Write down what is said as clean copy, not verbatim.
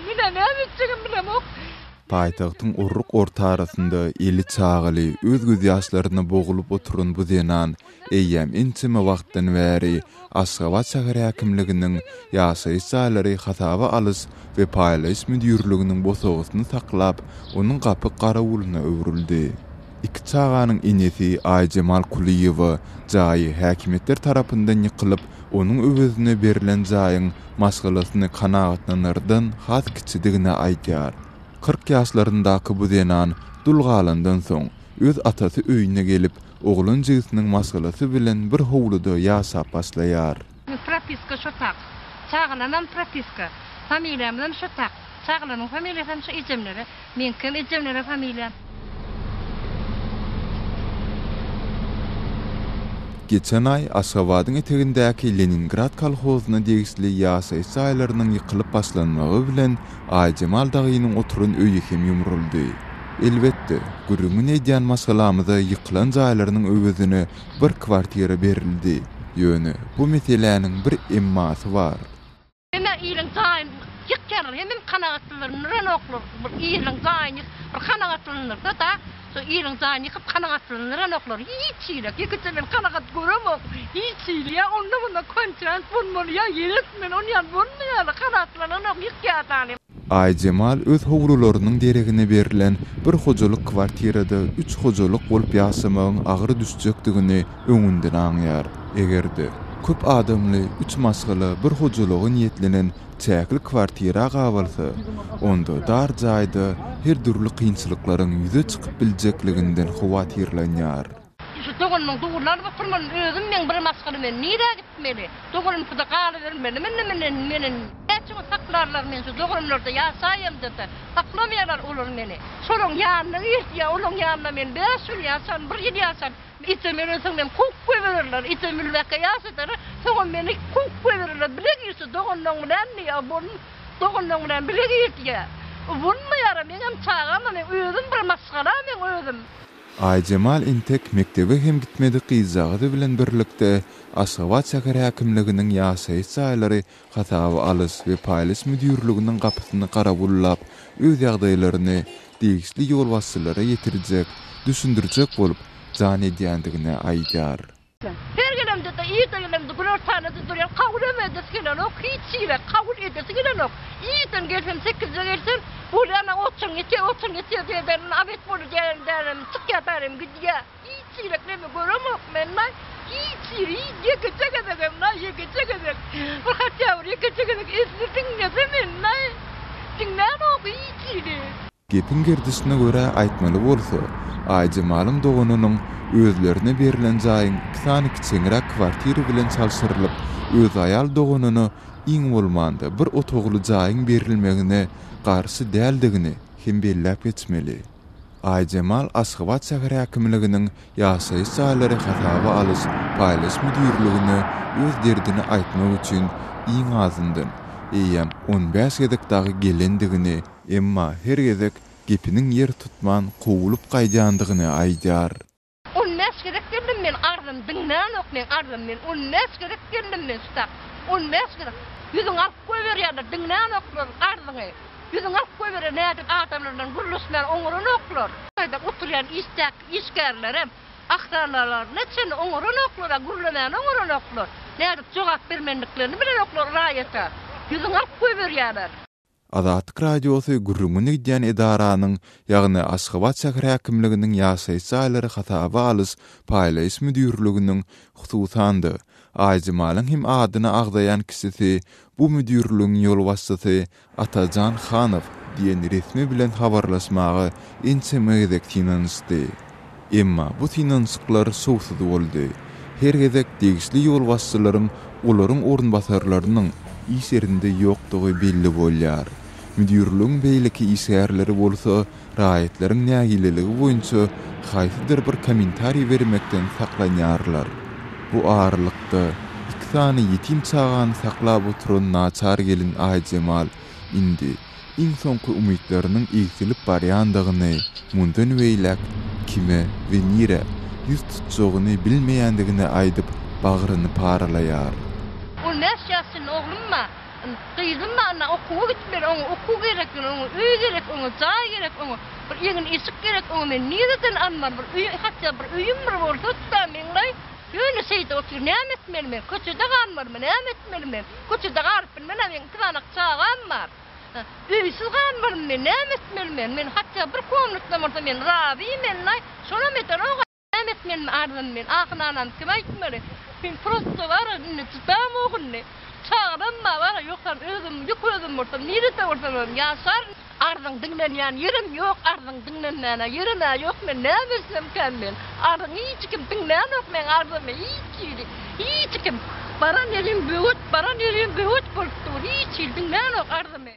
Menä näme etjegimi bilemok. Paýtagtyň orruk ortarasynda eli çagaly, öz gözýaşlaryna bogulyp oturan bu zenan eýýäm ençeme wagtdan bäri Aşgabat şäher häkimliginiň Ýaşaýyş jaýlary hasaba alyş we paýlaýyş müdirliginiň bosagasyny saklap, onuň gapy garawulyna öwrüldi. Iki çaganyň enesi Aýjemal Kulyýewa jaýy häkimiýetler tarapyndan ýykylyp, onuň öwezine berlen jaýyň maşgalasyny kanagatlanardan has kiçidigini aýdýar. 40 ýaşlaryndaky bu zenan dul galandan soň, öz atasy öýüne gelip, oglan jigisiniň maşgalasy bilen bir howluda ýaşap başlaýar. Propiska şo tak. Çagalarymam propiska. Familiýamyzam şo tak. Çagalarymyň familiýasam şo ejemlere. Meňkem ejemlere familiýam. Geçen aý Aşgabadyň etegindäki Leningrad kolhozyna degişli ýaşaýyş jaýlarynyň ýykylyp başlanmagy bilen Aýjemal dagynyň oturan öýi hem ýumruldy. Elbetde, gürrüňini edýän maşgalamyza ýykylan jaýlarynyň öwezine bir kwartira berildi. Ýöne bu meseläniň bir emmasy bar. Hemme iliň jaýyny ýykýarlar, hemem kanagatlandyranoklar. Bir iliň jaýyny ýykyp, bir kanagatlandyrsa-da, şo iliň jaýyny ýykyp kanagatlandyranoklar. Hiç hili, ýekeje men kanagat göremok. Hiç hili, ýa onda-munda kontrakt bolmaly, ýa ýer etmeli, onýan bolmaýar, kanagatlananok ýykýadany. Aýjemal öz howlularynyň deregine berlen bir hojalyk kwartirada üç hojalyk bolup ýaşamagyň agyr düşjekdigini öňünden aňýar. Eger-de, köp adamly üç maşgala bir hojalyga niýetlenen çäkli kwartira gabalsa, onda dar jaýda her dürli kynçylyklaryň ýüze çykyp biljekliginden howatyrlanýar. Şu doganymyň dugruny alyp oturman özüm meň bir maşgala men nirä gitmeli doganymkyda galybermelimi indi men meni näçe gün saklarlar men şu doganymlarda ýaşaýamdada saklamaýarlar olar meni şolaň ýanyna girdi olaň ýanynda men bäş gün ýaşan bir ýyl ýaşan ejem ölensoň meni kowup goýbererler ejem ülmäkä ýaşadarlar soňam meni kowup goýbererler bile girse doganlaň bilen diýýär doganlaň bilen bile gir diýýär bolmaýara meňem çagam bar meň özüm bir maşgala meň özüm. Aýjemal entek mekdebe hem gitmedik gyzjagazy bilen birlikde Aşgabat şäher häkimliginiň ýaşaýyş jaýlary hasaba alyş we paýlaýyş müdirliginiň gapysyny garawullap, öz ýagdaýlaryny degişli ýolbaşçylara ýetirjek, düşündirjek bolup jan edýändigini aýdýar. Her gelemde-de, irde gelemde günortanada durýan, kabul hem edesi gelenok, hiç hili kabul edesi gelenok. Irden gelsem, sekizde gelsem, bolýa ana oturyň ýetýär, oturyň ýetýär diýerler, obed boldy diýenlerem çykýar bärem gidýär. Hiç hili neme göremok men-laý, hiç hili, ýekeje gezegem-laý, ýekeje gezek. Bir hatda bir ýekeje gezek esli diňlese meni-laý, diňlänok hiç hili. Gepiň gerdişine görä aýtmaly bolsa, Aýjemalyň doganynyň özlerine berlen jaýyň iki sany kiçeňräk kwartira bilen çalşyrylyp, öz aýal doganyna iň bolmanda bir otagly jaýyň berilmegine garşy däldigini hem belläp geçmeli. Aýjemal Aşgabat şäher häkimliginiň Ýaşaýyş jaýlary hasaba alyş, paýlaýyş müdirligine öz derdini aýtmak üçin iň azyndan, eýýäm on bäş gezek dagy gelendigini, Emma her gezek gepiniň ýer tutman kowulyp gaýdýandygyny aýdýar. On bäş gezek geldim men arzym diňlänok meň arzym men on bäş gezek geldim men şu tak on bäş gezek ýüzüňi alyp goýberýärler diňlänoklar arzyňy ýüzüňi alyp goýberýär nädip adamlar bilen gürleşmäni oňaranoklar. Taýda oturýan işdäki işgärlerem ahranalaryna çenli oňaranoklar a gürlemäni oňaranoklar nädip jogap bermendiklerini bilenoklar raýata ýüzüňi alyp goýberýärler. Azatlyk Radiosy gürrüňini gidýän edaranyň, ýagny Aşgabat şäher häkimliginiň ýaşaýyş jaýlary hasaba alyş, paýlaýyş müdirliginiň, hususan-da, Aýjemalyň hem adyny agzaýan kişisi bu müdirligiň ýolbaşçysy Atajan Hanow diýen resmi bilen habarlaşmaga ençeme gezek synanyşdy. Emma bu synanyşyklar şowsuz boldy. Her gezek degişli ýolbaşçylaryň olaryň orunbasarlarynyň iş ýerinde ýokdugy belli bolýar. Müdirligiň beýleki işgärleri bolsa raýatlaryň nägileligi boýunça haýsydyr bir kommentariý bermekden saklanýarlar. Bu aralykda, iki sany ýetim çagany saklap oturan naçar gelin Aýjemal indi iň soňky umytlarynyň egsilip barýandygyny, mundan beýläk kime we nirä ýüz tutjagyny bilmeýändigini aýdyp, bagryny paralaýar. On bäş ýaşynda oglum bar, gyzym bar, ynha okuw. okuwa gitmeli, oňa okuw gerek, oňa öý gerek, oňa jaý gerek, oňa bir egin-eşik gerek, oňa men nireden almaly, bir öý, hatda bir öýüm bir bolsa-da meňlaý, ýöne şeýdip otyr, näme etmeli men, köçede galmalymy, näme etmeli men, köçede galyp bilmen-ä, meň iki sany çagam bar, öýsüz galmalymy men, näme etmeli men, men hatda bir komnatdan bolsa men razy menlaý, şonam edenok. Näme etmelimi arzym men ahy-nalam kime aýtmaly? Men prosto bara indi çydamok indi. Çagalam bar bara ýogsam özüm ýük özüm bolsam nirede bolsam hem ýaşaryn. Arzyň diňlenýän ýerem ýok arzyň diňlenmäne ýerem-ä ýok men näme etsemkäm men arzyň hiç kim diňlänok meň arzymy hiç hili hiç kim baran ýerim böwet baran ýerim böwet bolup dur hiç hili diňlänok arzymy.